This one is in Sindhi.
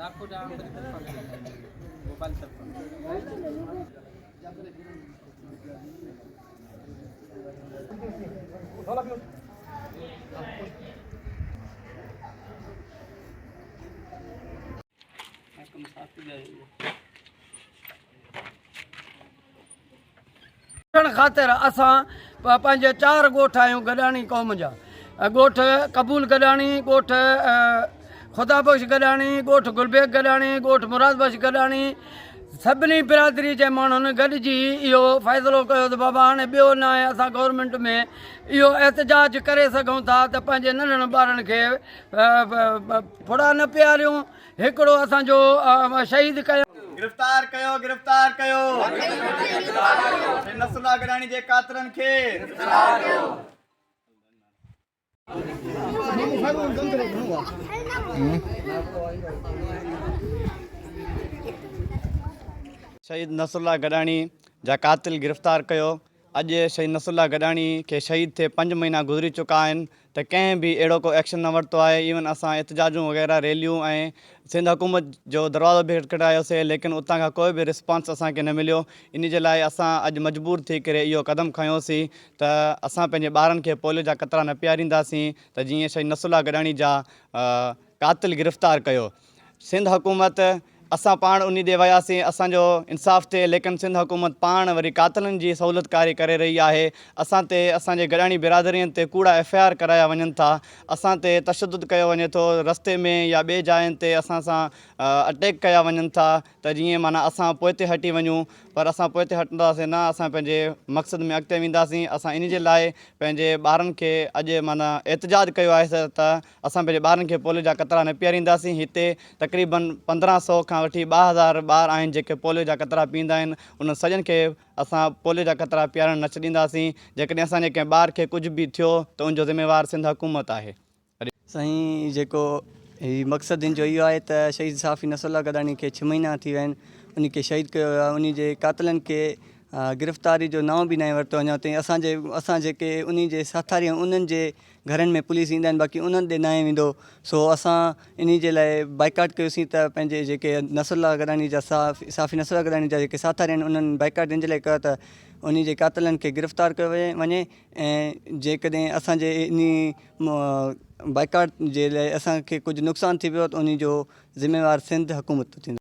ڪرڻ خاطر اسان پنهنجي چار ڳوٺ آهيون گڏاڻي قوم جا ڳوٺ قبول گڏاڻي ڳوٺ خدا بخش گڏاڻي ڳوٺ گلبيگ گڏاڻي ڳوٺ مراد بخش گڏاڻي سڀني برادري جي ماڻهن گڏجي اهو فيصلو ڪيو ته بابا هاڻي ٻيو نه آهي اسان گورنمينٽ ۾ اهو احتجاج ڪري سگهون ٿا ته پنهنجي ننڍڙن ٻارن کي ڦڙا نه پياريون هڪڙو اسان جو شهيد ڪيا. گرفتار ڪيو گرفتار ڪيو نصرالله گڏاڻي جي قاتلن کي. شهيد نصرالله گڏاڻي جا قاتل گرفتار ڪيو اڄ شهيد نصرالله گڏاڻي کي شهيد ٿئي پنج مهينا گذري چڪا آهن ته ڪنهن به اهڙو ڪو ايڪشن نه ورتو آهي ايون اسان احتجاجون وغيره ريليون ۽ سنڌ حڪومت جو دروازو به کٽکٽايوسي ليڪن اتان کان ڪوئي به رسپانس اسان کي نه مليو انهي جي لاء اسان اڄ مجبور ٿي ڪري اهو قدم کنيوسي ته اسان پنهنجي ٻارن کي پوليو جا قطرا نه پيارينداسين ته جيئن شهيد نصرالله گڏاڻي جا قاتل گرفتار ڪيو سنڌ حڪومت اسان پاڻ انهي ڏي وياسين اسان جو انصاف ٿئي ليڪن سنڌ حڪومت پاڻ وري قاتلن جي سهولتڪاري ڪري رهي آهي اسان تي اسان جي گڏاڻي برادرين تي ڪوڙا ايف I R ڪرايا وڃن ٿا اسان تي تشدد ڪيو وڃي ٿو رستي ۾ يا ٻي جاين تي اسان سان اٽيڪ ڪيا وڃن ٿا ته جيئن معنيٰ اسان پوئتي هٽي وڃون پر اسان پوئتي هٽنداسين نه اسان پنهنجي مقصد ۾ اڳتي وينداسين اسان انهي جي لاء پنهنجي ٻارن کي اڄ معنيٰ احتجاج ڪيو آهي ته اسان پنهنجي ٻارن کي پوليو جا قطرا نه پيارينداسين، هتي تقريبن 15 سئو کان وٺي 2000 ٻار آهن جيڪي پوليو جا قطرا پيئندا آهن، انهن سڄن کي اسان پوليو جا قطرا پيارڻ نه ڇڏينداسين، جيڪڏهن اسان جي ڪنهن ٻار کي ڪجهه به ٿيو ته ان جو ذميوار سنڌ حڪومت آهي. سائين جيڪو هي مقصد هن جو اهو آهي ته شهيد صحافي نصرالله گڏاڻي کي ڇهه مهينا ٿي ويا آهن ان کي شهيد ڪيو ويو آهي ان جي قاتلن کي گرفتاري جو نانء به ناهي ورتو اڃا تائين اسان جي اسان جيڪي انهي جي ساٿاري آهيون انهن جي گهرن ۾ پوليس ايندا آهن باقي انهن ڏي ناهي ويندو سو اسان انهي جي لاء بائيڪاٽ ڪيوسين ته پنهنجي جيڪي نصرالله گڏاڻي جا صحافي نصرالله گڏاڻي جا جيڪي ساٿاري آهن انهن بائيڪاٽ ان جي لاء ڪيو ته انهي جي قاتلن کي گرفتار ڪيو وڃي ۽ جيڪڏهن اسان جي انهي بائيڪاٽ جي لاء اسان کي ڪجهه نقصان ٿي پيو ته انهي جو ذميوار سنڌ حڪومت ٿيندو.